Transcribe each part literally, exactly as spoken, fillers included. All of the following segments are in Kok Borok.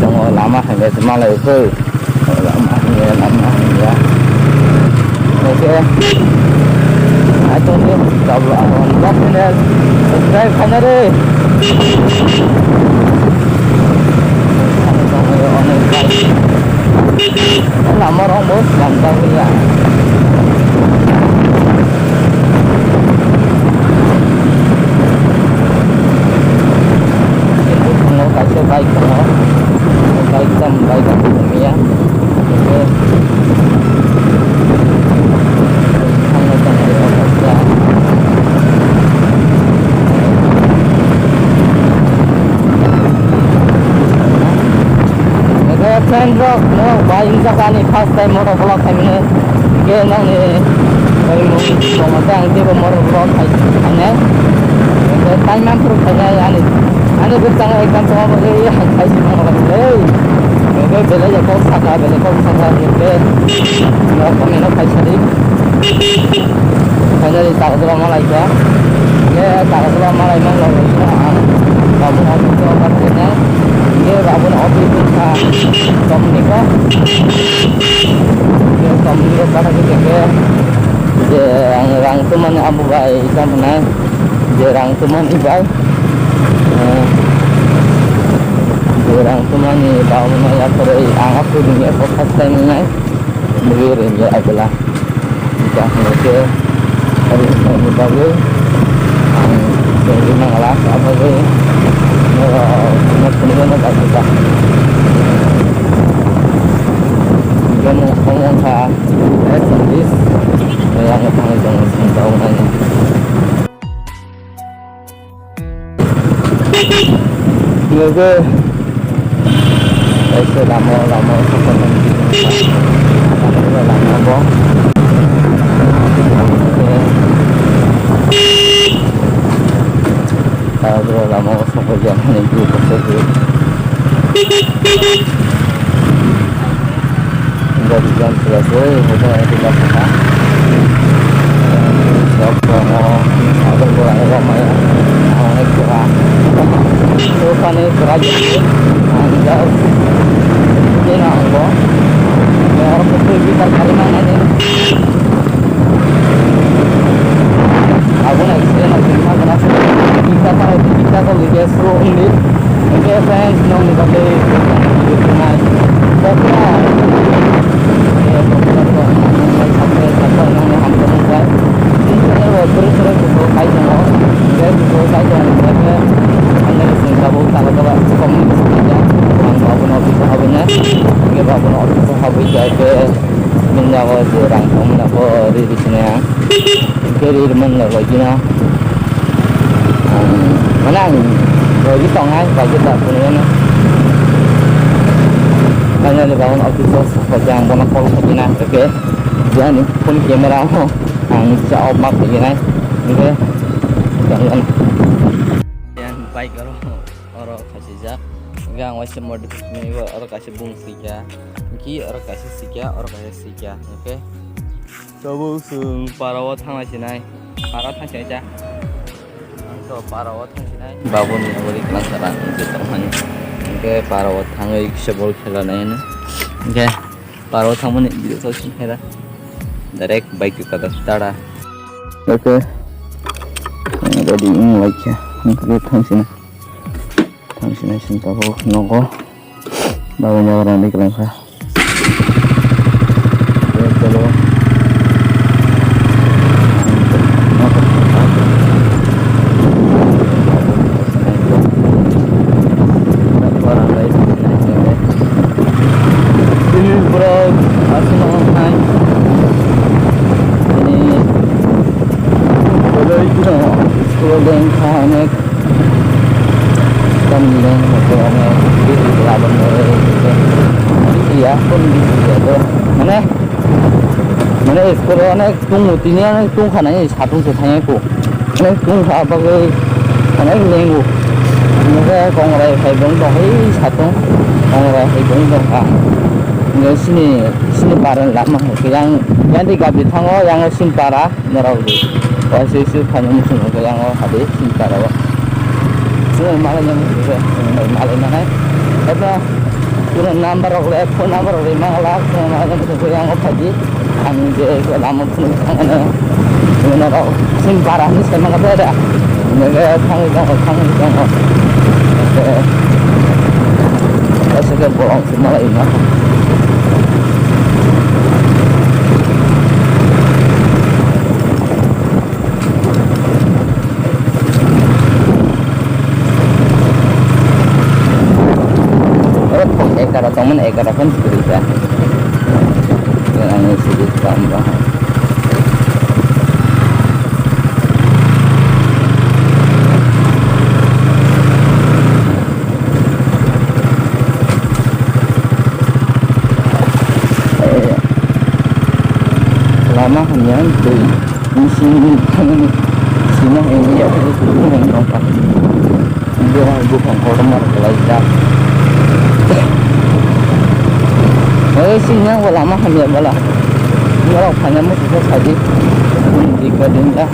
Tongo lama hai se malai koi. Lama hai, lama hai ya. Oke. Ato ni tabla on bak ni subscribe khaina re. Lama rong bo lamjak ya. Tongo kaisa bike tongo. Bike tam, bike tam ya. Friend rok, norok bai wngjakha ani first time motor vlog khaimani. Hwnkhe nokni tongmani ang teibo motor vlog khai-, khainai. Hwnkhe time ang phuru khainai ani, ani bwskango ekdam tongma bagwi hai khai se mangala le. Hwnkhe belai ya kok saka, belai kok saka hwnkhe norok comment o khai sadi. Finally, Tagasla malaikha. Hwnkhe Tagasla malai mangla hwnkhe ang babuno office o kathai nai. Hwnkhe babuno office wngkha Tomniko. Hwnkhe Tomniko kathai khe je ang rang twmani abo bai tamo nai. Je rang twmani bai. Eh, je rang twmani babuno yaphorwi ang aphuru ni eko first time wngnai. Bwrwi rwngya abela. Hwnkhe ang hwnkhe ani bagwi ang chengwi mangala, abagwi norok no phunukna bagwi ba. Hwnkhe omo wngkha West Indies, ang thangwi tongo chwng tongnani. Nungkhe kaisa lama, lama, lama bo. Tabro lama o sokojak hinwi view bo sokwi. Gari jam sila se, hotel itu jam sila. Sok tongo, adon bola ego maya, onek bola. Itu kani berai jadi, anjas, ini nanggo. Ya, orang betul kita kali mana ini? Aboni accident bai tongma gana se, tikka tara tikka ko lide suru undi. Hwnkhe friends, nokni bagwi video nai. Kokla. Eh, kokla ko nokni hamjakmani bai. Chini channel o bwrwi chwrai bujo kai tongo. Hwnkhe bujo kai tongo. Hwnkhe ang nini sengkabo tala tala comment khaijak. Ang abono office o habwi nai. Hwnkhe abono office o habwi khe. Bini jaga o je rang tongmani bo ri ri sini ang. Hwnkhe ri ri man no logino. Ang, mane ang login tong hai, login da phone no. Finally, babon office o sokha ang bono call khaikhe na, hwnkhe je ani phone camera o ang kisa off ma khaikhe nai. Hwnkhe tongmani. Yang bike aro oro khasijak. Hwnkhe ang waisa modify khainai bo oro kaisa bung swijak. Hwnkhe oro kaisa swijak, oro kaisa swijak. Hwnkhe Tabuk chwng para o thangna sinai. Para thang sinai cha. Ang to para o thang sinai. Babuni abo ri kwlangsa rang je tongmani. Hwnkhe para o thangwi kisa bol khela nai hwno. Hwnkhe para o thangmani video to sing khaira. Direct bike to kada tada. Oke. Ready wng laikha. Hwnkhe thang sinai. Thang sinai sini tabuk nogo. Babuni abo rang ri kwlangkha. Chalo. Ini bro, asli mau naik. Ini, kalau itu, kalau yang kau naik, Tamni leng hoto ane bisi labang ore. Bisi ya, pun bisi ya to. Mane, mane school o onek tung tini onek tung khana ni satung se thangya ko. Onek tung kha bagwi onek lengo. Mane kongrai hai bong to hai satung. Kongrai hai bong to kha. Nge sini, sini paran lama hai yang, yang di gabi thango, yang sini para. Norok waisa waisa phaina muchung rok yang o hadi sini para o. Chwng malai yang muchung rok, chwng malai manai. Eba pura number rok le, phone number rok le mangala, chwng malai yang muchung rok yang o phadi. Ang je lama phone thangane. Norok sini para ni sai mangala da. Nege thangwi tongo, thangwi tongo. Ese ke bolong sini malai ma. Oro thok ekara tongmani, ekara phano kwrwi kha. Ang sidi tamo. Yang twi bising thangni sima hwnwi yakni twi nang nokha. Bera buphang kotorma rwlaijak. Oi, sini yang lama hamya bala. Norok phaina muchungsa sadi. Dikha dinda.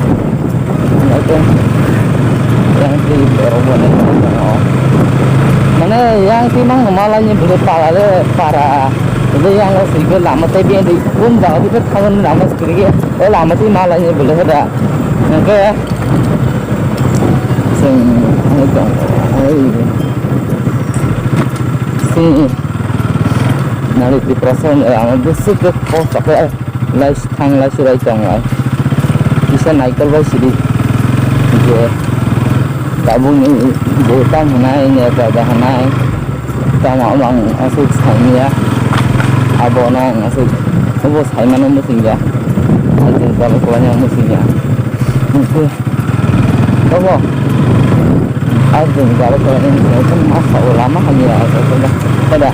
Oke. Yang twi borok bo nai. Mane yang twi mang malaini bwlwi para le para. Ede yang o sigi lama tei bini kum jaga di thangon lama sigi. O lama twi malaini bwlwi hoda. Oke. Sing, sing, nari Tiprasa, eh, ang bwswk khe kok sapai, lai thang lai surai tong lai. Kisa naikol bai sidi. Je, tabukni je tam hwnai, neta da hwnai. Tamo ang aswk saimanya, abo no ang aswk, obo saimano muchungya, ajin talo kwlanya muchungya. Obo, ajin talo kwlanya muchungya, obo masa o lama hamya, kada.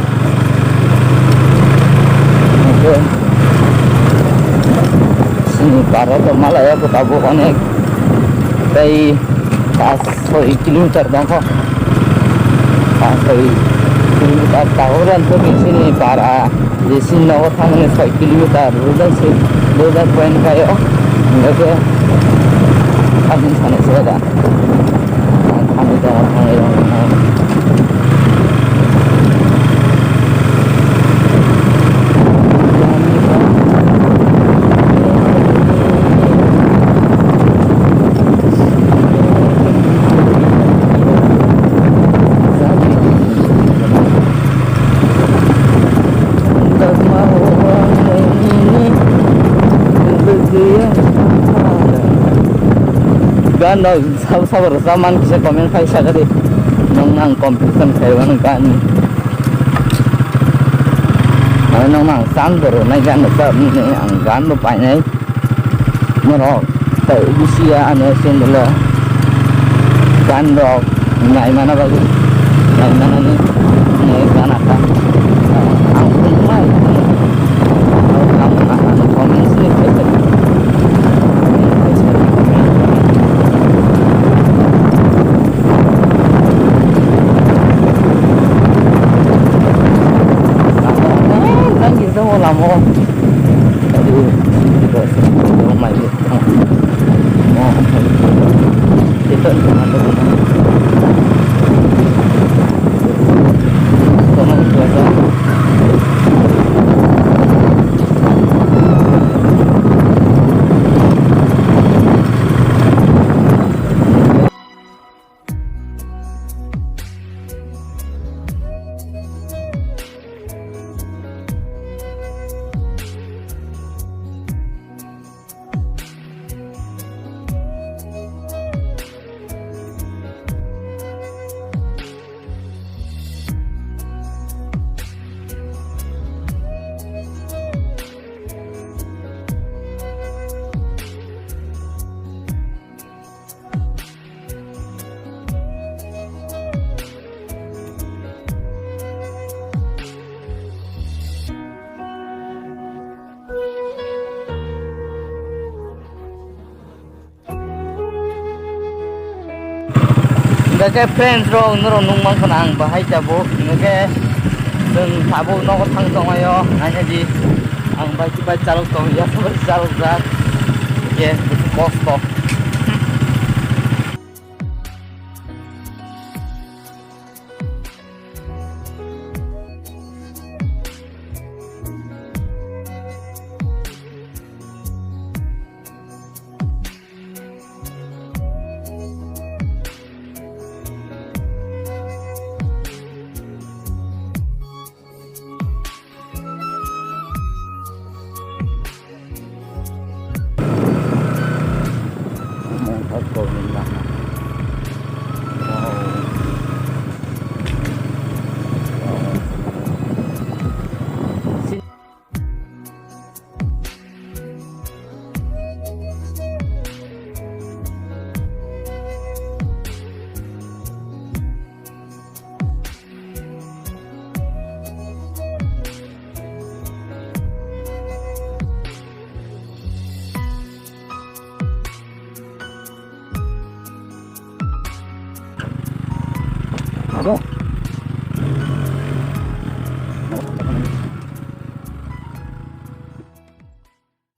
Sini para to malaya ko tabo onek, tei pas soi kilometer dong kho. Pas soi kilometer tago ran to sini para je sini nogo thangni soi kilometer rudang se rudang point kayo. Enggak ke. Amin sana saya dah. Ang thangwi tongo, thangwi tongo. Gan rok sabo sabo rwchapmani kisa comment khai sakadi. Nwng ang competition khaimano gan ni. Ano nwng ang chang bo rwnai gan rwchapmani ang gan bo painai. Norok tai bisi ya ano sendela gan rok. Naimana bagwi, naimanani, nai gana kha. Ang phunuknai, ang, ang, ang, ang comments ni khe khe. Nang gisa mo lamo. Aduh, mai. Hingke friends rok, norok nukmankha na ang bahai tabuk, hingke chwng tabuk nogo thang tonglaio, nainadi ang bai bai chalok tong ya, sabar chalok jak, hingke kosto. Abo.